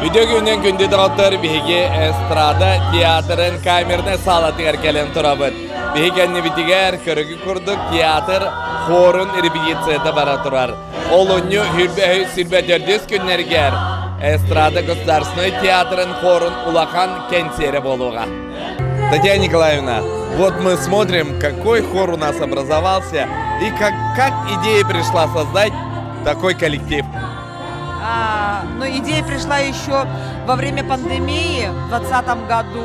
Үтүө күнүнэн күндү доҕоттор, биһиги эстрада театрын камернай саалатыгар кэлэн турабыт. Биһи кэннибитигэр көрүгү курдук театр хорун репетицията бара турар. Олунньу хүрбэһи сүрбэ төрдүс күннэригэр эстрада государственной театрын хорун улахан кэнсиэрэ буолуоҕа. Татьяна Николаевна, вот мы смотрим, какой хор у нас образовался и как, как идея пришла создать такой коллектив. А, но идея пришла еще во время пандемии в 2020 году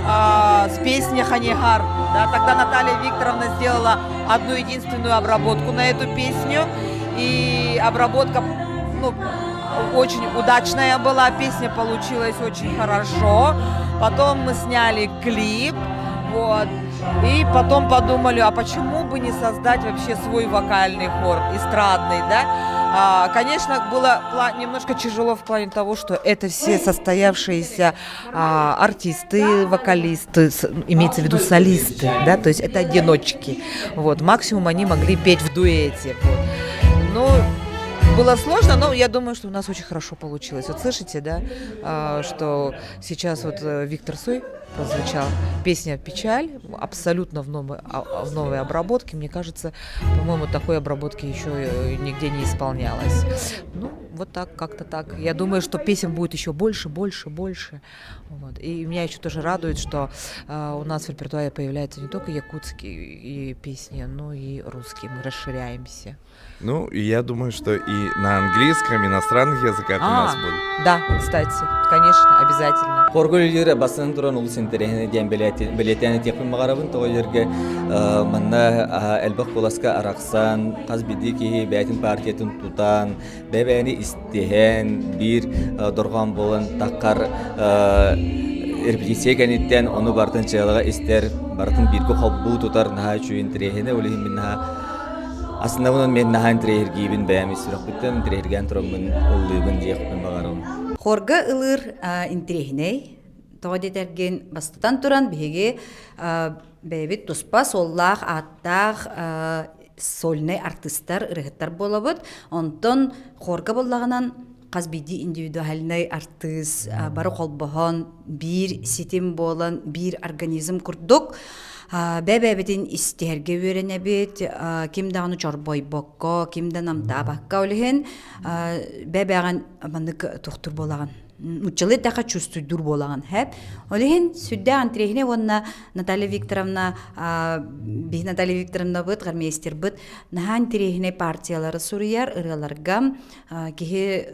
а, с песней «Ханигар». Да, тогда Наталья Викторовна сделала одну единственную обработку на эту песню. И обработка ну, очень удачная была, песня получилась очень хорошо. Потом мы сняли клип, вот. И потом подумали, а почему бы не создать вообще свой вокальный хор, эстрадный, да? А, конечно, было немножко тяжело в плане того, что это все состоявшиеся а, артисты, вокалисты, имеется в виду солисты, да, то есть это одиночки. Вот, максимум они могли петь в дуэте. Вот. Но было сложно, но я думаю, что у нас очень хорошо получилось. Вот слышите, да, а, что сейчас вот э, Виктор Цой прозвучал. Песня «Печаль» абсолютно в новой, а, в новой обработке. Мне кажется, по-моему, такой обработки еще э, нигде не исполнялось. Ну, вот так, как-то так. Я думаю, что песен будет еще больше, больше, больше. Вот. И меня еще тоже радует, что э, у нас в репертуаре появляются не только якутские и песни, но и русские. Мы расширяемся. Ну, и я думаю, что и на английском, иностранных языках у нас А, будут. Да, кстати, конечно, обязательно. Хорга үлэлиир бастатан туран олус интэриэһинэй диэн бэлиэтээн этиэхпин баҕарабын. Тоҕо диэргэ манна элбэх куоласка арахсан, хас биирдии киһи бэйэтин партиятын тутан, бэйэ-бэйэни истиһэн, биир дорҕоон буолан таххар репетиция кэнниттэн ону барытын дьыалаҕа истэр, барытын бииргэ холбуу тутар наһаа үчүгэй интэриэһинэй. Ол иһин мин наһаа Астынабын мен наһаа интэриэһиргиибин бэйэм ис сүрэхпиттэн интэриэһиргээн тураммын ыллыыбын диэхпин баҕарабын. Хорга ылыыр интэриэһинэй. Тоҕо диэтэргин бастатан туран биһиги бэйэбит туспа суоллаах ааттаах сольнай артыыстар, ырыаһыттар буолабыт. Онтон хорга буоллаҕынан хас биирдии индивидуальнай артыыс бары холбоһон биир ситим буолан биир организм курдук бэйэ-бэйэбитин истиһэргэ үөрэнэбит ким даҕаны чорбойбокко ким да намтаабакка ол иһин бэйэ-бэйэҕин маннык туохтур буолаҕын нууччалыы эттэххэ чувствуйдуур буолаҕын һэп ол иһин сүрдээх интэриэһинэй уонна Наталья Викторовна биһи Наталья Викторовнабыт гормейстербыт наһаа интэриэһинэй партиялары суруйар ырыаларга киһи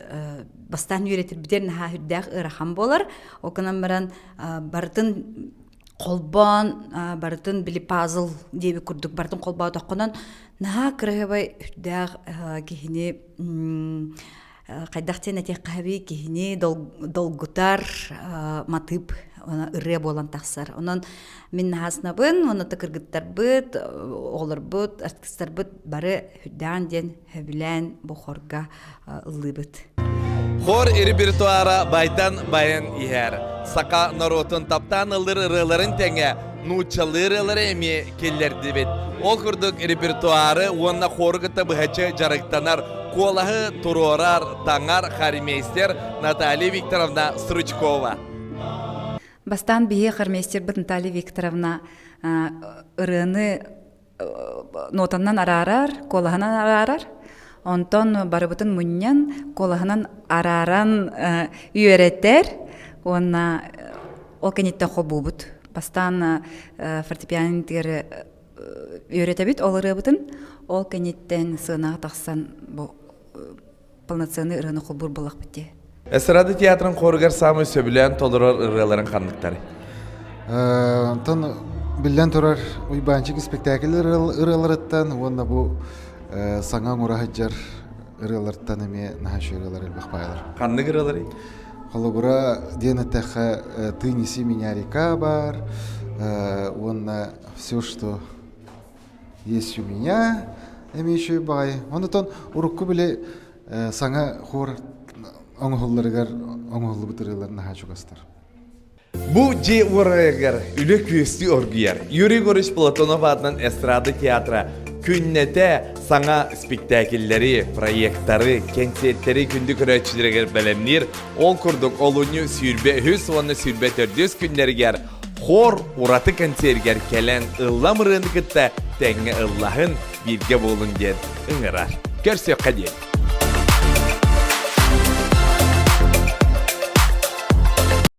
бастаан үөрэтирбитигэр наһаа үрдээх ыарахан буолар. Ол гынан баран барытын холбоон барытын били пазл диэбит курдук барытын холбоотоххунан наһаа кыраһыабай үрдээх киһини хайдах диэн этиэххэ киһини долгутар матыып ырыа буолан тахсар. Онон мин наһааснабын, онно кыргыттарбыт, оҕолорбут, артистарбыт бары үрдээн диэн сөбүлээн бу хорга ыллыыбыт. Хор репертуара байтан байан иһэр. Саха норуотун таптаан ыллыр ырыаларын тэҥэ нууччалыы ырыалары эмиэ киллэрдибит. Ол курдук репертуары уонна хору кытта быһаччы дьарыктанар куолаһы туруорар, таҥар хормейстер Наталья Викторовна Стручкова. Бастаан биһиги хормейстербыт Наталья Викторовна ырыаны нотанан араарар, куолаһынан араарар. Онтон барыбытын мунньан, куолаһынан арааран үөрэтэр уонна ол кэнниттэн холбуубут. Бастаан фортепиано үөрэтэбит ол ырыабытын. Ол кэнниттэн сыанаҕа тахсан бу полноценный ырыаны холбуур буоллахпыт дии. Эстрада театрын хоругар саамай сөбүлээн толорор ырыаларын ханныктарый? Онтон биллэн турар Уйбаанчык испэктээкил ырыаларыттан уонна бу саҥа оҥоро сылдьар ырыалартан эмиэ наһаа үчүгэй ырыалар элбэх баайалар. Ханнык ырыаларый? Холобура диэн эттэххэ «Ты неси меня река» баар уонна «Все, что есть у меня» эмиэ үчүгэй баҕайы. Онтон урукку били саҥа хор оҥоһулларыгар оҥоһуллубут ырыалар наһаа чугастар. Бу дьиэ уорайыгар үлэ күөстүү оргуйар. Юрий Егорович Платонов аатынан эстрада театра. Күннэтэ саҥа спектакльлэри, проекттары, кэнсиэртэри күндү көрөөччүлэригэр бэлэмниир. Ол курдук олунньу 23 уонна 24 күннэригэр хор ураты концергэр кэлэн ыллам ырыаны кытта тэҥҥэ ыллаһын, бииргэ буолун диэн ыҥырар. Көрсүөххэ диэн.